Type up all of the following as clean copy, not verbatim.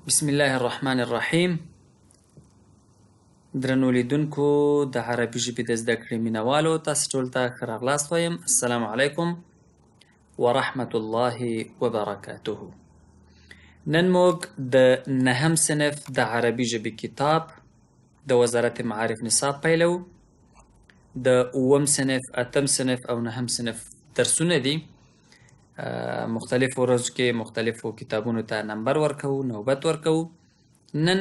بسم الله الرحمن الرحیم. درنو لیدونکو، د عربي ژبې د زده کړې مینوالو، تاسو ټول ته ښه راغلاست وایم. السلام علیکم ورحمة الله وبرکاته. نن موږ د نهم صنف د عربي ژبې کتاب د وزارت معارف نصاب پیلوو. د اووم صنف، اتم صنف او نهم صنف درسونه دي. مختلفو ورځو کې مختلفو کتابونو ته نمبر ورکوو، نوبت ورکوو. نن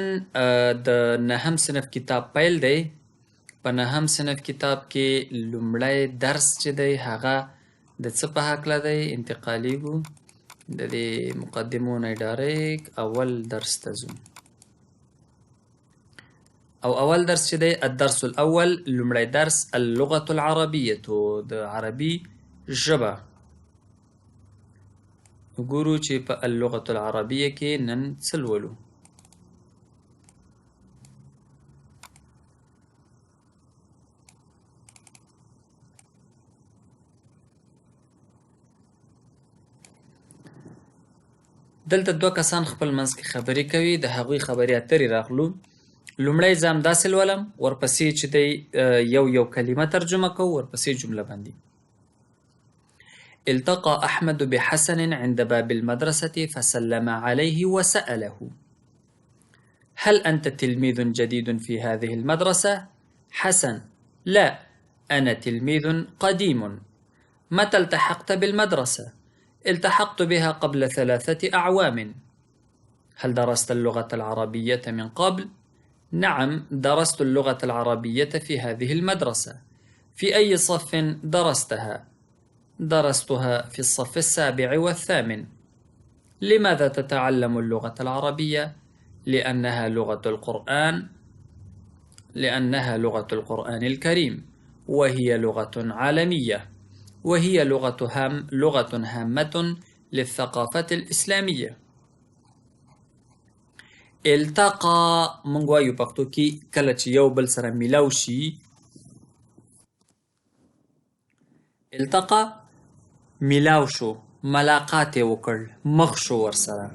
د نهم صنف کتاب پیل دی. په نهم صنف کتاب کې لومړی درس چې دی هغه د څه په هکله دی؟ انتقالیږو د دې مقدمو نه ډایرک اول درس ته ځو. او اول درس چې دی الدرس الاول، لومړی درس اللغة العربیة، د عربي ژبه. ګورو چې په اللغة العربیه کې نن څه لولو. دلته دوه کسان خپل منځ کې خبرې کوي، د هغوی خبرې اترې راغلو. لومړی زه همداسې لولم، ورپسې چې دی یو یو کلمه ترجمه کوو، ورپسې جمله باندې. التقى أحمد بحسن عند باب المدرسة فسلم عليه وسأله: هل أنت تلميذ جديد في هذه المدرسة؟ حسن: لا، أنا تلميذ قديم. متى التحقت بالمدرسة؟ التحقت بها قبل 3 أعوام. هل درست اللغة العربية من قبل؟ نعم، درست اللغة العربية في هذه المدرسة. في أي صف درستها؟ درستها في الصف 7 و8. لماذا تتعلم اللغة العربية؟ لأنها لغة القرآن، لأنها لغة القرآن الكريم، وهي لغة عالمية، وهي لغة هامة للثقافة الإسلامية. التقى مونږ وایو پښتو کې کله چې یو بل سره میلاو شي. التقى میلاو شو، ملاقات یې وکړ، مخ شو ورسره.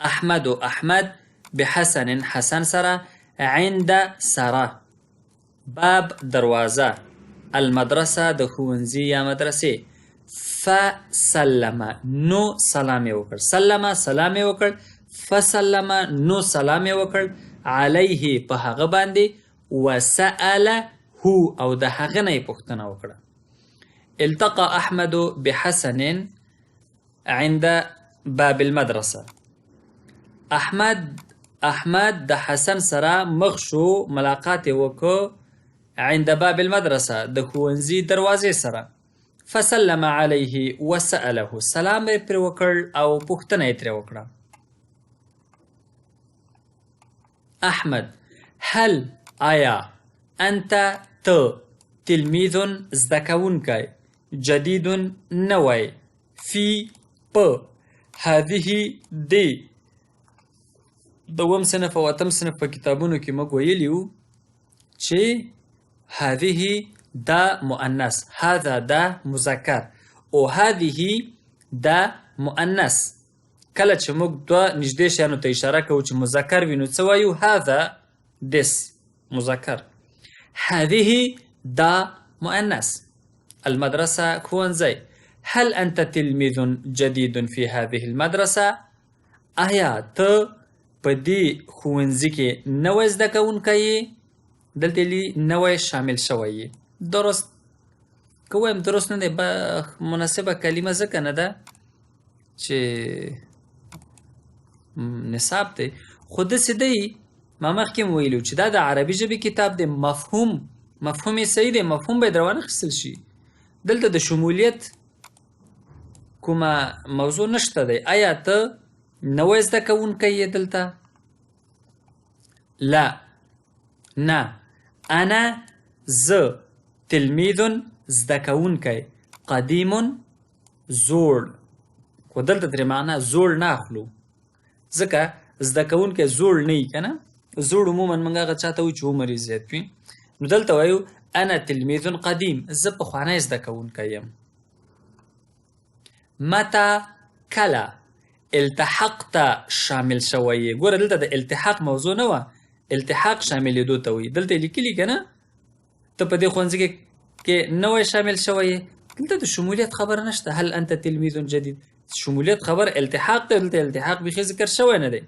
احمد و احمد، بحسن حسن سره، عند سره، باب دروازه، المدرسه د ښوونځي یا مدرسې، فسلم نو سلام یې وکړ، سلم سلام یې وکړ، فسلم نو سلام یې وکړ، علیه په هغه باندې، وسأله او د هغه نه یې پوښتنه وکړه. التقى أحمد بحسن عند باب المدرسة. احمد د حسن سره مخ شو، ملاقات یې وکړ، عند باب المدرسة د ښوونځي دروازې سره، فسلم عليه وسأله سلام یې پرې وکړ او پوښتنه یې ترې وکړه. احمد: هل آیا، انت ته، تلمیذ زده کوونکی، جدید نوی، فی په، هذه دی. د اووم صنف او اتم صنف په کتابونو کې موږ ویلي وو چې هذه دا مؤنث، هذا دا مذکر، او هذه دا مؤنث. کله چې موږ دوه نږدې شیانو ته اشاره کوو چې مذکر وي نو څه وایو؟ هذا دس مذکر، هذه دا مؤنث. المدرسة ښوونځی. هل أنت تلميذ جديد في هذه المدرسة؟ آیا ته په دې ښوونځي کې نوی زده کوونکی یې؟ دلته یې نوی شامل شوی یې. درست که وایم درست نه دی، مناسبه کلمه ځکه نه ده چې نصاب دی، خو داسې دی. ما مخکې هم ویلي چې دا د عربي ژبې کتاب دی، مفهوم یې صحیح دی، مفهوم باید روانه خیستل شي. دلته د شمولیت کومه موضوع نشته دی. آیا ته نوی زده کوونکی یې دلته؟ لا، نه، انا زه، تلمیذ زده کوونکی، قدیم زوړ. خو دلته ترې معنا زوړ نه اخلو، ځکه زده کوونکی زوړ نه وي که نه. زوړ عموما موږ هغه چا ته وایو چې عمر یې زیات وي. نو دلته وایو انا تلمیذ قدیم، زه پخوانی زده کوونکی یم. متى کله، التحقت شامل شوی یې. ګوره دلته د التحاق موضوع نه وه، التحاق شاملېدو ته وایي. دلته یې لیکلي که نه ته په دې ښوونځي کې نوی شامل شوی یې، دلته د شمولیت خبره نشته. هل انت تلمیذ جدید، شمولیت خبر التحاق دی، دلته التحاق بیخي ذکر شوی نه دی.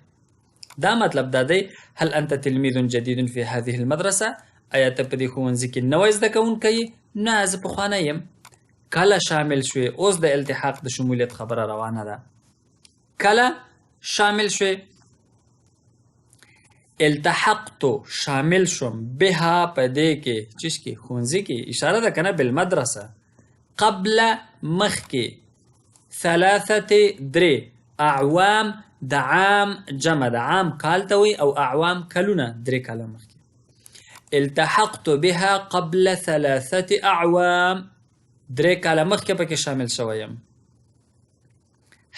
دا مطلب دا دی هل انت تلمیذ جدید فی هذه المدرسه، آیا ته په دې ښوونځي کې نوی زده کوونکی یې؟ نه، زه پخوانی یم. کله شامل شوې؟ اوس د التحاق د شمولیت خبره روانه ده. کله شامل شوې؟ التحقت شامل شوم، بها په دې کې، چیش کې؟ ښوونځي کې، اشاره ده که نه بالمدرسه. قبل مخکې، ثلاثة درې، اعوام د عام جمع ده، عام کال ته وایي او اعوام کلونه، درې کاله مخکې. التحقت بها قبل ثلاثة اعوام، درې کاله مخکې پکې شامل شوی یم.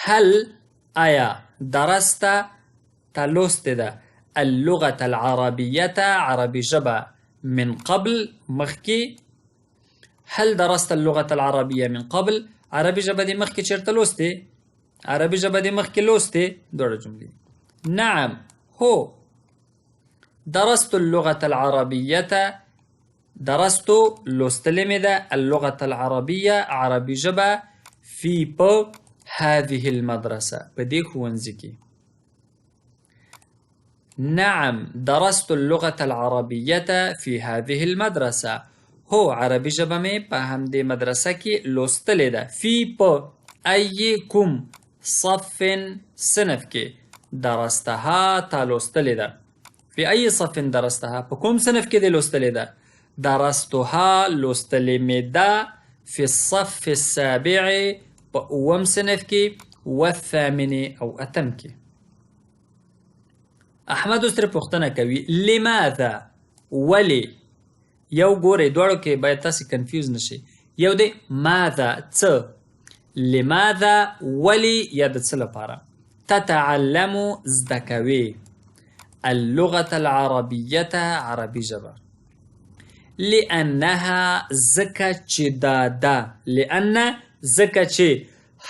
هل آیا درست تا لوستې ده اللغة العربية عربي ژبه من قبل مخکې؟ هل درست اللغة العربية من قبل، عربي ژبه دې مخکې چېرته لوستې؟ عربي ژبه دې مخکې لوستې؟ دواړه جملې. نعم هو، درست اللغة العربية، درست لوستلې مې ده اللغة العربية عربي ژبه في په هذه المدرسة په دې ښوونځي کې. نعم درست اللغة العربية في هذه المدرسة، هو عربي ژبه مې په همدې مدرسه کې لوستلې ده. في په أي کوم صف صنف کې، درستها تا لوستلې ده. في أي صف درستها، په کوم صنف کې دې لوستلې ده؟ درستها لوستلې مې ده في الصف السابع په اووم صنف کې، والثامن او اتم کې. احمد اوس ترې پوښتنه کوي لماذا، ولې؟ یو ګورئ دواړو کې باید تاسې کنفیوز نشئ. یو دی ماذا څه، لماذا ولې یا د څه لپاره، تتعلم زده کوې، اللغة العربية عربي ژبه، لأنها ځکه چې دا ده، لأن ځکه چې،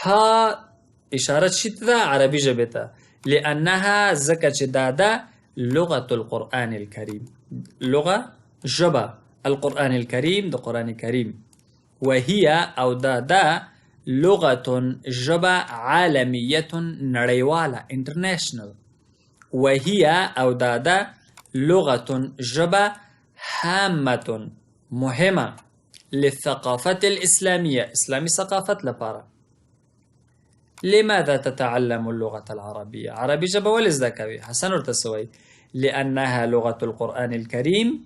ها اشاره شي ته ده عربي ژبې ته، لأنها ځکه چې دا ده لغة القرآن الكريم، لغة ژبه القرآن الكريم د قرآن کریم، وهي او دا ده لغة ژبه عالمیة نړیواله انټرنیشنل، وهي او دا ده لغة ژبه هامة مهمة للثقافة الإسلامية إسلامي ثقافت لپاره. لماذا تتعلم اللغة العربية؟ عربي ژبه ولې زده کوې؟ حسن ورته څه وایي؟ لأنها لغة القرآن الكريم،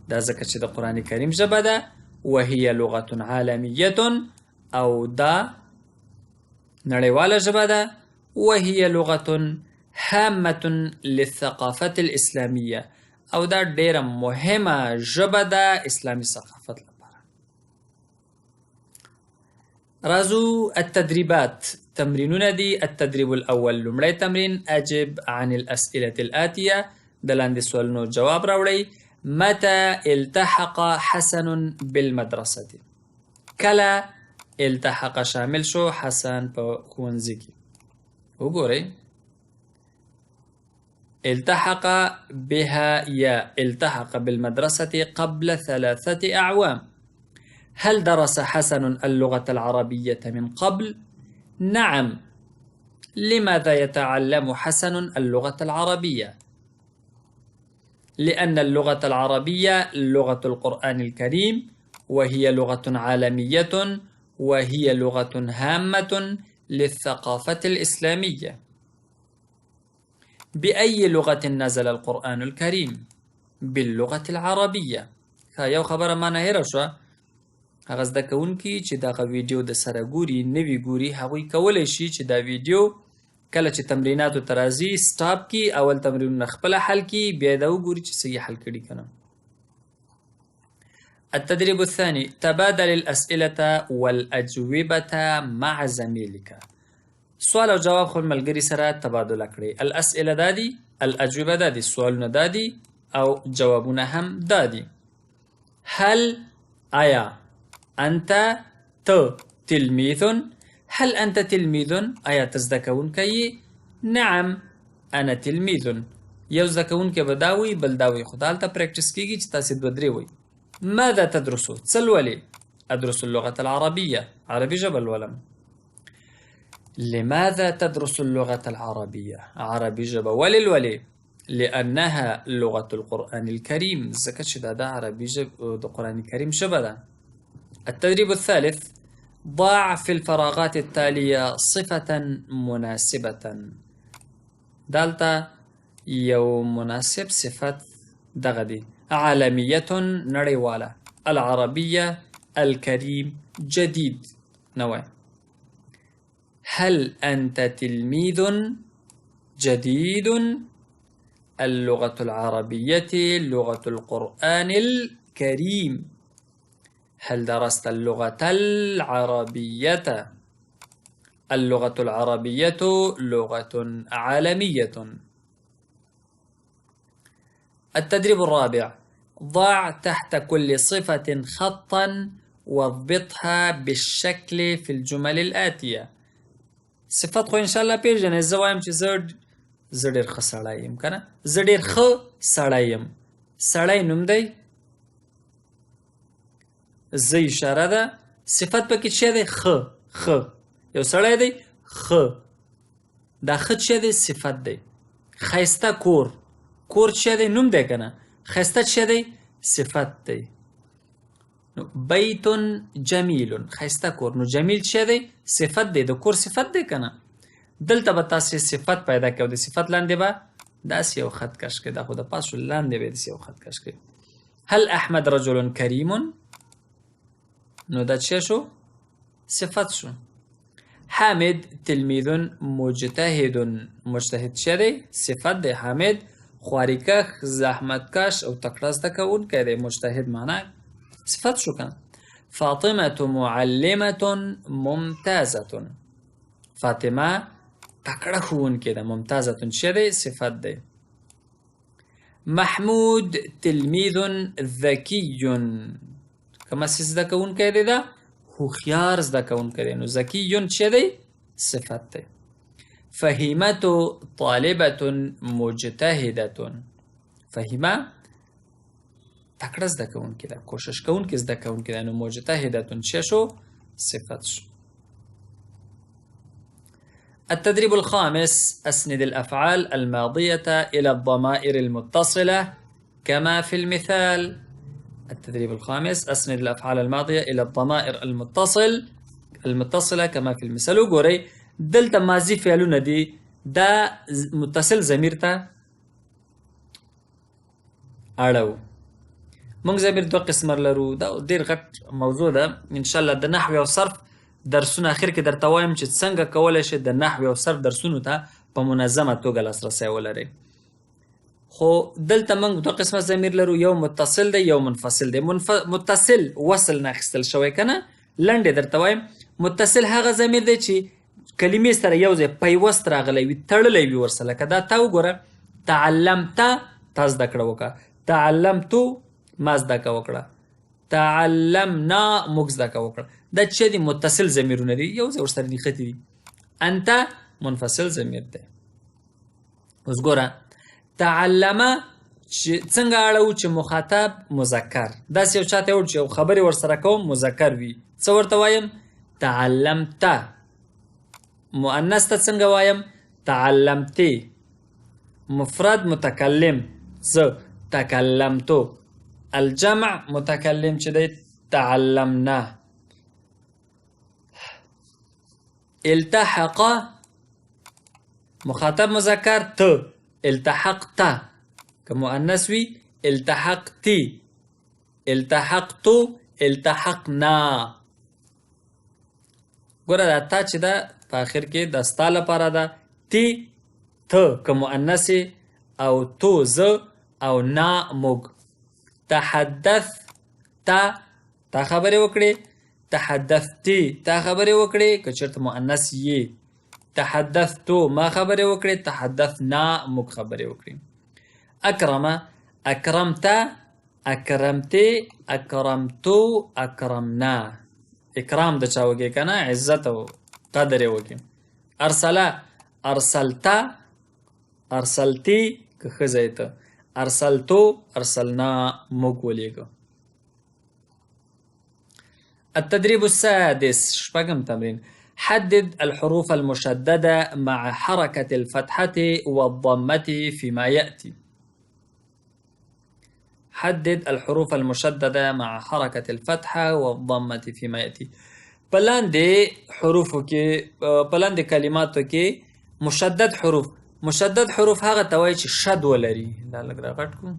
دا ځکه چې د قرآن کریم ژبه ده، وهي لغة عالمية او دا نړیواله ژبه ده، وهي لغة هامة للثقافة الإسلامية او دا ډیره مهمه ژبه ده اسلامي ثقافت لپاره. راځو التدريبات، تمرینونه دي. التدريب الأول لومړی تمرین، أجب عن الأسئلة الآتية، د لاندې سوالونو جواب راوړئ. متى التحق حسن بالمدرسة؟ کله التحق شامل شو حسن په ښوونځي کې؟ وګورئ التحق بها يا التحق بالمدرسة قبل 3 أعوام. هل درس حسن اللغة العربية من قبل؟ نعم. لماذا يتعلم حسن اللغة العربية؟ لأن اللغة العربية لغة القرآن الكريم، وهي لغة عالمية، وهي لغة هامة للثقافة الإسلامية. بأي لغة نزل القرآن الكريم؟ باللغة العربية. یو خبره ما نه هېره شوه، هغه زده کوونکي چې دغه ویډیو د سره ګوري نوي ګوري، هغوی کولی شي چې دا ویډیو کله چې تمریناتو ته راځي سټاپ کړي، اول تمرینونه خپله حل کړي، بیا دا وګوري چې څه یې حل کړي که نه. التدريب الثاني، تبادل الأسئلة والأجوبة مع زميلك. سوال او جواب خپل ملګري سره تبادله کړئ. الأسئلة دا دي، الأجوبة دا دي، سوالونه دا دي او جوابونه هم دا دي. هل آیا أنت ته تلميذ؟ هل أنت تلميذ؟ آیا ته زده کوونکی یې؟ نعم انا تلميذ. یو زده کوونکی به دا وایي، بل دا وایي، خو دا هلته پریکټس کیږي چې تاسې دوه درې وایي. ماذا تدرس؟ څه لولې؟ ادرس اللغة العربية، عربي ژبه لولم. لماذا تدرس اللغة العربية؟ عربي ژبه ولې لولې؟ لأنها لغة القرآن الكريم، ځکه چې دا د عربي ژبه د قرآن کریم ژبه ده. التدريب الثالث: ضع في الفراغات التالية صفة مناسبة. دالته یو مناسب صفت دغه دی: عالمیة نړیواله، العربية، الكريم، جديد نوی. هل أنت تلميذ جديد؟ اللغة العربية لغة القرآن الكريم. هل درست اللغة العربية؟ اللغة العربية لغة عالمية. التدريب الرابع: ضع تحت كل صفة خطا واضبطها بالشكل في الجمل الآتية. صفت خو ان شاء الله پیژنې. زه وایم چې زه ډېر ښه سړی یم که نه؟ زه ډېر ښه سړی یم. سړی نوم دی، زه اشاره ده، صفت پکې څه دی؟ ښه. ښه یو سړی دی، ښه. دا ښه څه دی؟ صفت دی. ښایسته کور، کور څه دی؟ نوم دی که نه؟ ښایسته څه دی؟ صفت دی. نو بیت جمیل، ښایسته کور، نو جمیل څه دی؟ صفت دی، د کور صفت دی که نه؟ دلته به تاسې صفت پیدا کوئ، د صفت لاندې به داسې یو خط کش کړئ، دا خو د پاس شو، لاندې به داسې یو خط کش کړئ. هل احمد رجل کریم؟ نو دا څه شو؟ صفت شو. حامد تلمیذ مجتهد، مجتهد څه دی؟ صفت دی. حامد خواریکښ، زحمتکش او تکړه زده کوونکی دی، مجتهد معنا صفت شو کنه. فاطمة معلمة ممتازة، فاطمه تکړه ښوونکې ده، ممتازة څه دی؟ صفت دی. محمود تلمیذ ذکی، کومه څه زده کوونکی دی؟ دا هوښیار زده کوونکی دی، نو ذکی څه دی؟ صفت دی. فهیمة طالبة مجتهدة، فهیمه تکړه زده کوونکې ده، کوشش کوونکې زده کوونکې ده، نو مجتهدة څه شو؟ صفت شو. التدريب الخامس: أسند الأفعال الماضية إلى الضمائر المتصلة كما في المثال. التدريب الخامس: أسند الأفعال الماضية إلى الضمائر المتصلة كما في المثال. وګورئ دلته ماضي فعلونه دي، دا متصل ضمیر ته اړو. موږ ضمیر دوه قسمه لرو، دا ډیر غټ موضوع ده، ان شاء الله د نحو او صرف درسونه اخر کې درته وایم چې څنګه کولی شئ د نحو او صرف درسونو ته په منظمه توګه لاسرسی ولرئ. خو دلته موږ دوه قسمه ضمیر لرو، یو متصل دی، یو منفصل دی. متصل وصل نه اخیستل شوی که نه؟ لنډې درته وایم، متصل هغه ضمیر دی چې کلمې سره یو ځای پیوست راغلی وي، تړلی وي ورسره. لکه دا تا وګوره، تعلمت تا زده کړه وکړه، تعلمتو ما زده کړه وکړه، تعلمنا موږ زده کړه وکړه. دا چې دي متصل ضمیرونه دي، یو ځای ورسره نښتي دي. انت منفصل ضمیر دی. اوس ګوره تعلمه چې څنګه اړو چې مخاطب مذکر، داسې یو چاته وړ چې یو خبرې ورسره کوم مذکر وي، څه ورته وایم؟ تعلمت. مؤنث ته څنګه وایم؟ تعلمتي. مفرد متکلم زه تکلمتو، الجمع متکلم چې دی تعلمنا. التحق مخاطب مذکر ته، التحقت که مؤنث وي التحقتي، التحقت، التحقنا. ګوره دا تا چې ده په اخر کې دا ستا لپاره ده، تی ته که مؤنث او تو زه او نا موږ. تحدث تا، تا خبرې وکړې، تحدثتي تا خبرې وکړې که چېرته مؤنث یې، تحدثتو ما خبرې وکړې، تحدثنا موږ خبرې وکړې. اکرمه اکرمت، اکرمتې، اکرمتو، اکرمنا. اکرام د چا وکې که نه؟ عزت او قدر یې وکې. ارسله ارسلتا، ارسلتي که ښځه یې ته، ارسلتو، ارسلنا موږ ولیږه. التدريب السادس، شپږم تمرین. حدد الحروف المشددة مع حركة الفتحة والضمة فيما يأتي. حدد الحروف المشددة مع حركة الفتحة والضمة فيما يأتي. په لاندې حروفو کې، په لاندې کلماتو کې مشدد حروف، مشدد حروف هغه ته وایي چې شد ولري. دا لږ راغټ کړو.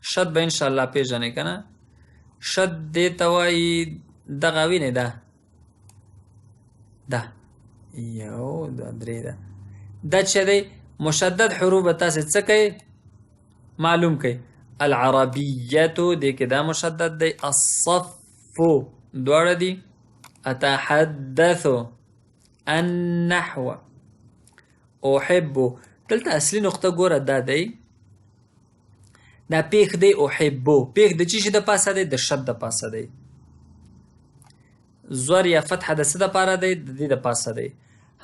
شد به انشاءالله پېژنې که نه؟ شد دې ته وایي، دغه وینې ده، ده یو دوه درې ده، دا چې دی مشدد حروف به تاسې څه کوئ؟ معلوم کړئ. العربیة دې کې دا مشدد دی، الصف دواړه دي، اتحدث، النحو، احب. دلته اصلي نقطه ګوره دا دی، دا پیښ دی احبو، پیښ د چی شي د پاسه دی؟ د شد د پاسه دی. زور یا فتحه د څه دپاره دی؟ د دې د پاسه دی.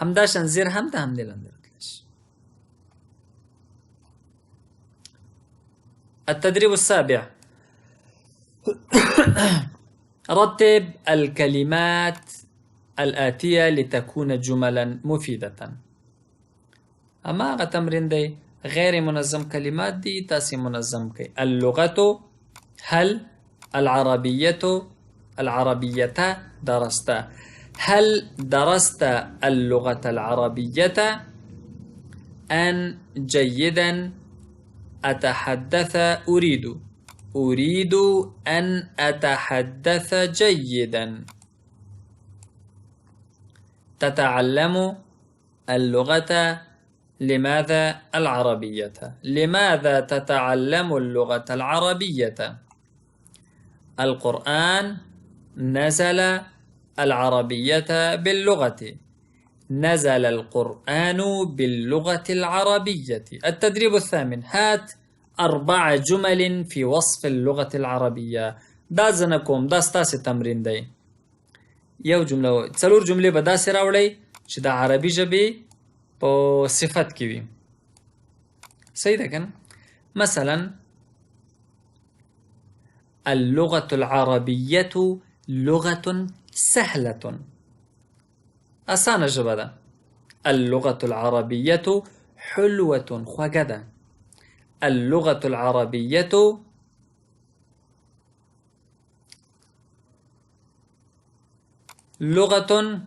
همداشان زیر هم د همدې لاندې راتلی شي. التدريب السابع، رتب الكلمات الآتية لتكون جملا مفيدة. اما هغه تمرین دی، غیر منظم کلمات دي، تاسې منظم کړئ. اللغة، هل، العربية، العربية درست. هل درست اللغة العربية؟ أن جيدا أتحدث أريد، أريد أن أتحدث جيدا. تتعلم اللغة لماذا؟ العربية. لماذا تتعلم اللغة العربية؟ القرآن نزل العربية باللغة. نزل القرآن باللغة العربية. التدريب الثامن، هات 4 جمل في وصف اللغة العربية. دا زه نه کوم، دا ستاسې تمرین دی. یو جمله، څلور جملې به داسې راوړئ چې د عربي ژبې په صفت کې وي. صحیح ده که نه؟ مثلا اللغة العربية لغة سهلة، اسانه ژبه ده. اللغة العربية حلوة، خوږه ده. اللغة العربية لغة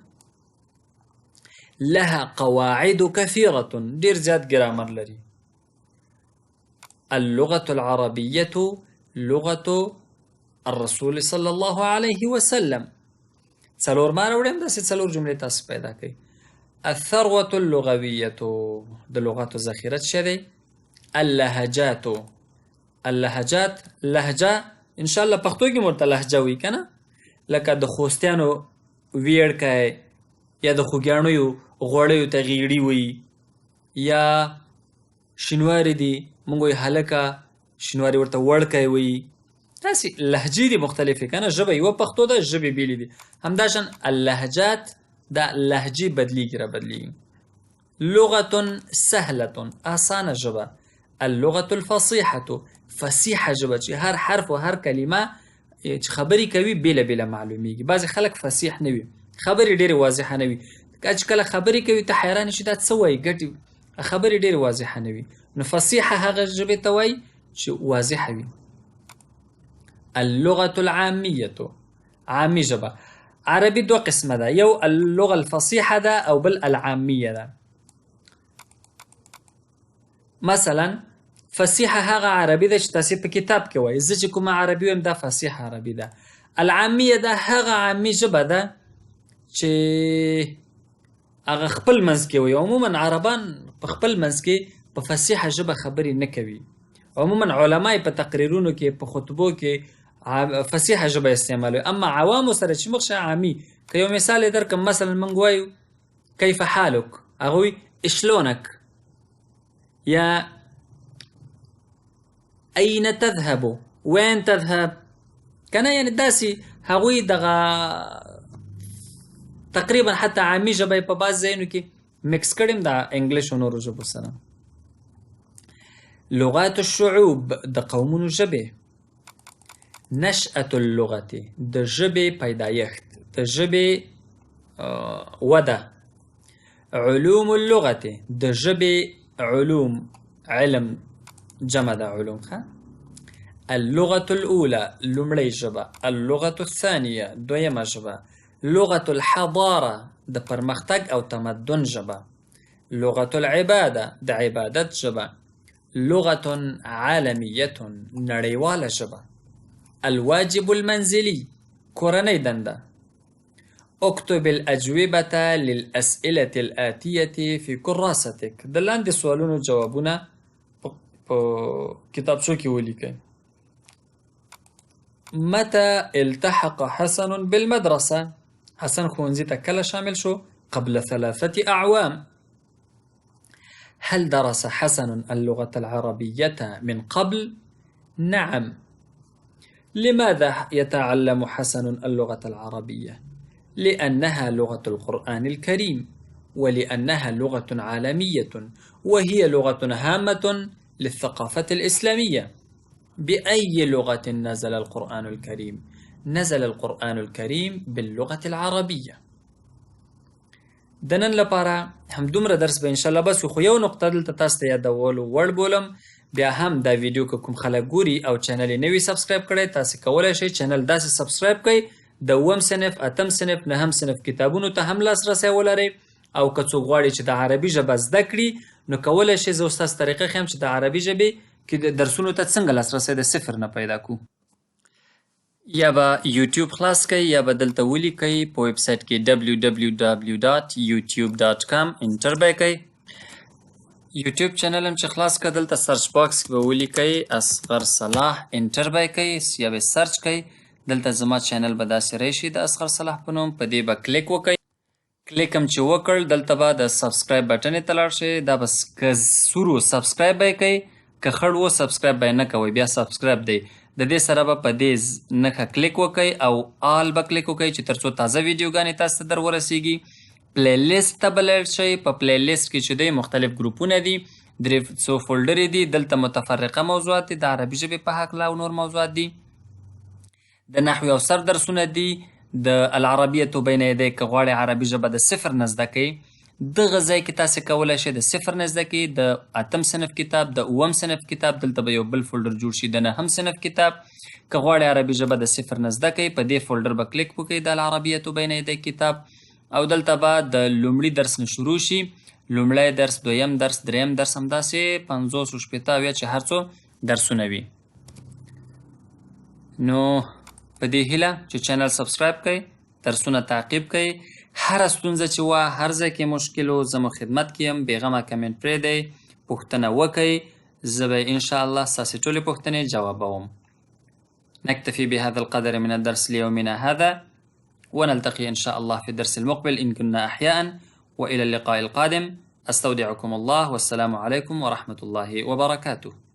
لها قواعد كثيرة، ډیر زیات ګرامر لري. اللغة العربية لغة الرسول صلى الله عليه وسلم. څلور ما راوړم، داسې څلور جملې تاسو پیدا کړئ. الثروة اللغوية، د لغاتو ذخیره څه دی؟ اللهجات، اللهجات، لهجه ان شاء الله پښتو کې ورته لهجه وي که نه، لکه د خوستیانو ویړکی یا د خوږیاڼیو غوړیو ته غیړي وي، یا شینواري دي موږ وایو هلکه، شینواري ورته وړکی وي. داسې لهجې دي مختلفې که نه، ژبه یوه پښتو ده، ژبې بېلې دي. همداشان اللهجات دا لهجې بدلیږي را بدلیږي. لغة سهلة، اسانه ژبه. اللغة الفصيحة، فصیحه ژبه چې هر حرف او هر کلمه چې خبرې کوي بېله بېله معلومیږي. بعضې خلک فصیح نه وي، خبرې ډېرې واضحه نه وي، چې کله خبرې کوي ته حیران شي دا څه وایي، ګټې خبرې ډېرې واضحه نه وي. نو فصیحه هغه ژبې ته وایي چې واضحه وي. اللغة العامية، عامي ژبه. عربي دوه قسمه ده، یو اللغة الفصيحة ده او بل العامية ده. مثلا فصیحه هغه عربي ده چې تاسې په کتاب کې وایي، زه چې کومه عربي وایم دا فصیحه عربي ده. العامية ده هغه عامي ژبه ده چې هغه خپل منځ کې وایي. عموما عربان په خپل منځ کې په فصیحه ژبه خبرې نه کوي. عموما علما یې په تقریرونو کې په خطبو کې فصیحه ژبه استعمالوي، اما عوامو سره چې مخ شه عامي. که یو مثال یې درکړم، مثلا موږ وایو کیف حالک، هغه وایي شلونک، یا أين تذهب، وين تذهب، که نه یعنې داسې هغوی دغه تقریبا حتی عامي ژبه یې په بعض ځایونو کې مکس کړې هم د انګلیش او نورو ژبو سره. لغات الشعوب، د قومونو ژبې. نشأة اللغة، د ژبې پیدایښت، د ژبې وده. علوم اللغة، د ژبې علوم، علم جمع ده علوم. ښه. اللغة الأولى، لومړۍ ژبه. اللغة الثانية، دویمه ژبه. لغة الحضارة، د پرمختګ او تمدن ژبه. لغة العبادة، د عبادت ژبه. لغة عالمیة، نړیواله ژبه. الواجب المنزلي، کورنۍ دنده. اكتب الأجوبة للأسئلة الآتية في كراستك. د لاندې سوالونو جوابونه په کتابچو کې ولیکئ. متى التحق حسن بالمدرسة؟ حسن ښوونځي ته کله شامل شو؟ قبل 3 أعوام. هل درس حسن اللغة العربية من قبل؟ نعم. لماذا يتعلم حسن اللغة العربية؟ لأنها لغة القرآن الكريم، ولأنها لغة عالمية، وهي لغة هامة للثقافة الإسلامية. بأي لغة نزل القرآن الكريم؟ نزل القرآن الكريم باللغة العربية. د نن لپاره همدومره درس به انشاءالله بس وي، خو یو نقطه دلته تاسو ته یادولو وړ بولم. بیا هم دا ویډیو که کوم خلک ګوري او channel یې نه وي subscribe کړی، تاسو کولی شئ channel داسې subscribe کړئ، د اووم صنف، اتم صنف، نهم صنف کتابونو ته هم لاسرسی ولرئ. او که څوک غواړي چې د عربي ژبه زده کړي، نو کولی شئ زه اوس تاسو طریقه ښیم چې د عربي ژبې کې د درسونو ته څنګه لاسرسی د صفر نه پیدا کړو. یا به یوټیوب خلاص کړئ، یا به دلته ولیکئ په ویب سایټ کې www.youtube.com، enter به یې کړئ. یوټیوب channel هم چې خلاص کړه، دلته search box کې به ولیکئ اصغر صلاح، enter به یې کړئ، یا به search کړئ. دلته زما channel به داسې راشي د اصغر صلاح په نوم، په دې به کلیک وکړئ. کلیک هم چې وکړ، دلته به د subscribe button ته لاړ شئ. دا به که سور و subscribe به یې کړئ، که خړ و subscribe به یې نه کوئ، بیا subscribe دی. د دې سره به په دې نښه کلیک وکړئ او all به کلیک وکړئ چې تر څو تازه ویډیوګانې تاسو ته در ورسیږي. playlist ته به لاړ شئ. په playlist کې چې دی مختلف ګروپونه دي، درې څو فولډرې دي. دلته متفرقه موضوعات دي، د عربي ژبې په هکله او نور موضوعات دي. د نحوې او صرف درسونه دي، د العربیة بین یدیک که غواړئ عربي ژبه د صفر نه زده کړئ، دغه ځای کې تاسې کولی شئ د صفر نه زده کړئ. د اتم صنف کتاب، د اووم صنف کتاب، دلته به یو بل folder جوړ شي د نهم صنف کتاب. که غواړئ عربي ژبه د صفر نه زده کړئ، په دې folder به کلیک وکړئ د العربیة بین یدیک کتاب، او دلته به د لومړي درس نه شروع شي. لومړی درس، دویم درس، دریم درس، همداسې 50 او 60 اویا چې هر څو درسونه وي. نو په دې هیله چې channel subscribe کړئ، درسونه تعقیب کړئ. هره ستونزه چې وه، هر ځای کې مشکل و، زه مو خدمت کې یم. بېغمه کمنټ پرېږدئ، پوښتنه وکړئ، زه به انشاءالله ستاسې ټولې پوښتنې جوابوم. نكتفي بهذا القدر من الدرس ليومنا هذا، ونلتقي إن شاء الله في الدرس المقبل إن كنا أحياء، وإلى اللقاء القادم. أستودعكم الله، والسلام عليكم ورحمة الله وبركاته.